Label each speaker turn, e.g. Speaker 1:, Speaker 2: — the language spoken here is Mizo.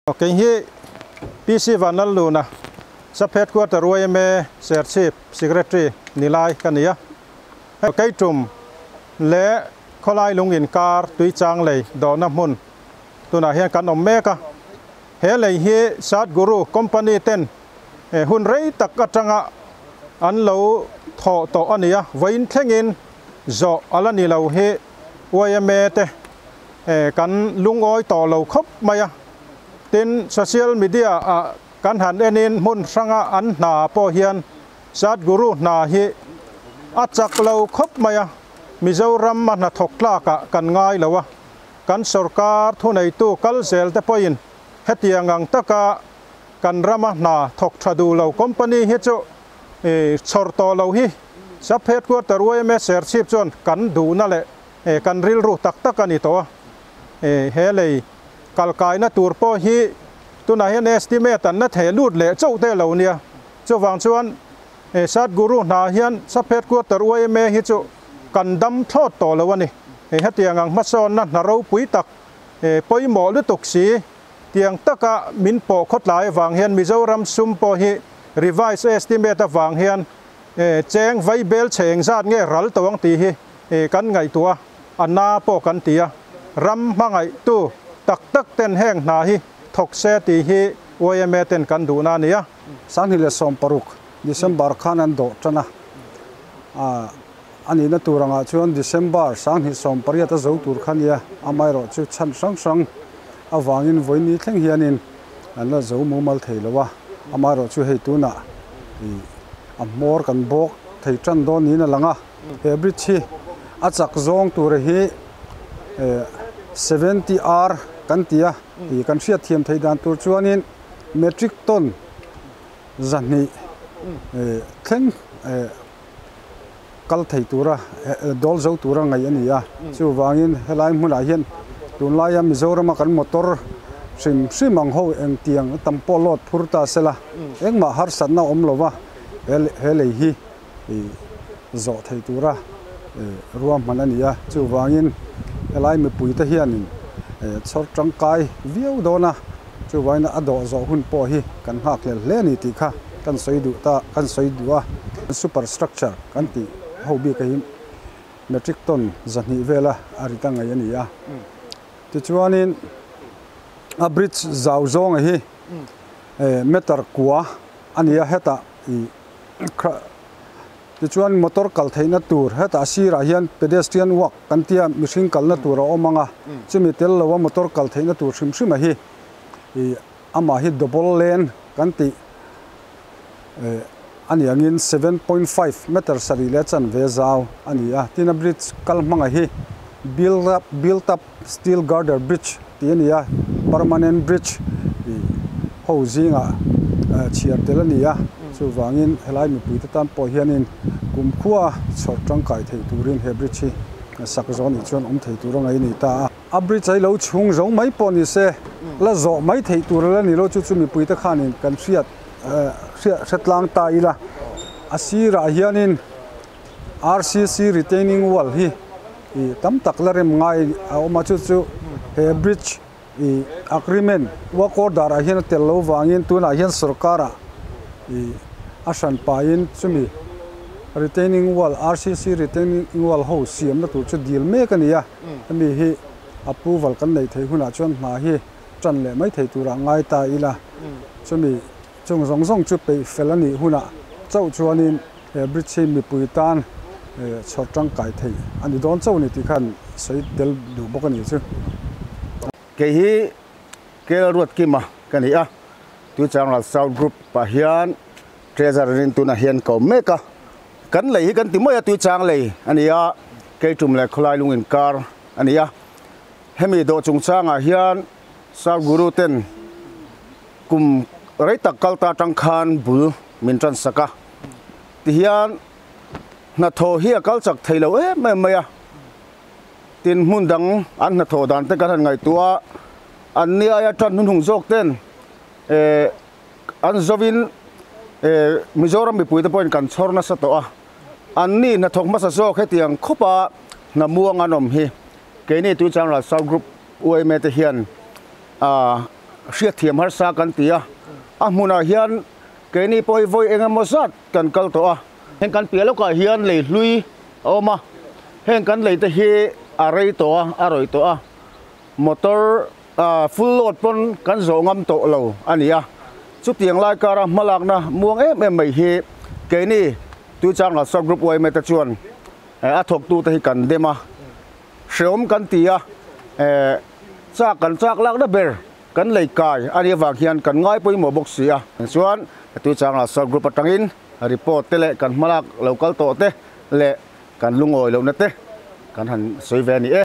Speaker 1: Kei hi PC Vanlalluna, Sub Headquarter yma Serchhip Secretary ni lai ka ni a. Kei tum leh khawlai lung inkar tuichang lei dawhna hmun tunah hian kan awm mek a. He lei hi Sadguru Company ten hun rei tak atanga an lo thawh tawh a ni a, vawiin thlengin zawh a la ni lo hi yma te kan lungawi tawh lo khawp mai a. Tin, social media ah kan han enin hmun hranga an hna pawh hian Sadguru hna hi a chak lo khawp mai a, Mizoram a hnathawk tlakah kan ngai lo a, kan sorkar thuneitu kal zel te pawhin hetiang ang taka kan rama hna thawk tha duh lo company hi chu chhawr tawh lo hi Sub Headquarter yma Serchhip chuan kan duhna leh kan rilru tak tak a ni tawh a, he lei kalkaina tur pawh hi tunah hian estimate an la theh lut leh chauh te lo nia. Chuvang chuan Sadguru hna hian Sub Headquarter yma hi chu kan dam thlawt tawh lo a ni. Hetiang ang hmasawnna hna ropui tak pawimawh lutuk si tiang taka min pawh khawtlai avang hian Mizoram sum pawh hi revise estimate avang hian cheng vai bel chhe engzat nge ral tawh ang tih hi kan ngaihtuah a, a na pawh kan ti a. Ram hmangaihtu tak tak ten heng hna hi thawk se tih hi yma ten kan duhna a ni a.
Speaker 2: 2016 December khan an dawh tan a, a nihna tur angah chuan December 2018 a zo tur kha a nia, amaherawh chu chhan hrang hrang avangin vawiin thleng hianin an la zo mumal thei lo a, amaherawh chu hei tunah a hmawr kan bawk thei tan dawn niin a lang a, he bridge hi a chak zawng tur hi 70R kan ti a, tih kan hriat thiam theih dan tur chuanin metric ton 200 thleng kal thei tura dawl zo tura ngaih a ni a, chuvangin helai hmunah hian tunlaia Mizorama kan motor hrim hrim ang ho engtiang tam pawh load phur ta sela engmah harsatna awm lova he lei hi zawh thei tura ruahman a ni a, chuvangin helai mipui te hianin chhawr tangkai viau dawn a, chuvangin a dawh zawh hun pawh hi kan nghak hlel hle a ni tih kha kan sawi duh ta kan sawi duh a. Super structure kan tih ho bik hi metric ton 200 vela a rit a ngaih a ni a, tichuanin a bridge zau zawng hi meter kua a ni a, hetah tichuan motor kal theihna tur hetah sirah hian pedestrian walk kan tia mihring kalna tur a awm ang a, chumi tel loa motor kal theihna tur hrim hrim a hi amah hi double lane kan tih a ni angin 7.5 meter sarih leh chanve zau a ni a, tin a bridge kal hmanga hi build up built up steel girder bridge tih a ni a, permanent bridge ho zingah chhiar tel a ni a, chuvangin helai mipui te tan pawh hianin kumkhua chhawr tangkai thei turin he bridge hi sak zawh nih chuan awm thei tur a ngaih a ni ta a. A bridge a hi lo chhung zo mai pawh ni se, la zawh mai theih tur a la ni lo, chu chu mipui te khanin kan hriat hre tlang ta ila. A sirah hianin RCC retaining wall hi tam tak la rem ngai a awm a, chu chu he bridge agreement work order ah hian a tel lo vangin tunah hian sorkarah a hran pahin chumi retaining wall RCC retaining wall ho siamna tur chu dil mek a ni a, hemi hi approval kan neih theih hunah chuan hna hi tan leh mai thei turah ngai ta ila, chumi chung zawng zawng chu peih fel a nih hunah chauh chuanin he bridge hi mipui tan chhawr tangkai theih a ni dawn chauh a ni tih khan sawi tel duh bawk a ni chu.
Speaker 3: Kei hi Kel Ruatkima ka ni a, Tuichangral South Group ah hian Treasurer in tunah hian ka awm mek a, kan lei hi kan ti mai a, Tuichang lei a ni a, Keitum leh Khawlai lung inkar a ni a, hemi dawh chungchangah hian South Guru ten kum rei tak kal ta atang khan bul min tan sak a, tihian hnathawh hi a kal chak thei lo em em mai a, tin hmun dang an hnathawh dan te kan han ngaihtuah a, an ni aia tan hnuhnung zawk ten eh an zovin eh Mizoram mipui te pawhin kan chhawr nasa tawh a, an ni hnathawk hmasa zawk hetiang khawpa hna muang an awm hi keini Tuichangral South Group yma te hian ah. Hriatthiam harsa kan ti a, a hmunah hian keini pawh hi vawi eng emaw zat kan kal tawh a. Heng kan piah lawkah hian lei hlui a awm a, heng kan lei te hi a rei tawh a, a rawih tawh a, motor full load pawn kan zawh ngam tawh lo a ni a. Chutiang lai kara hmalakna muang em em mai hi keini Tuichang Ralsawt Group yma te chuan a thawktute hi kan dem a, hreawm kan ti a, chak kan chak lakna ber kan lei kai a nih avang hian kan ngai pawimawh bawk si a. Chuan Tuichang Ralsawt Group atangin report te leh kan hmalak lo kal tawh te leh kan lungawi lohna te kan han sawi ve a ni e.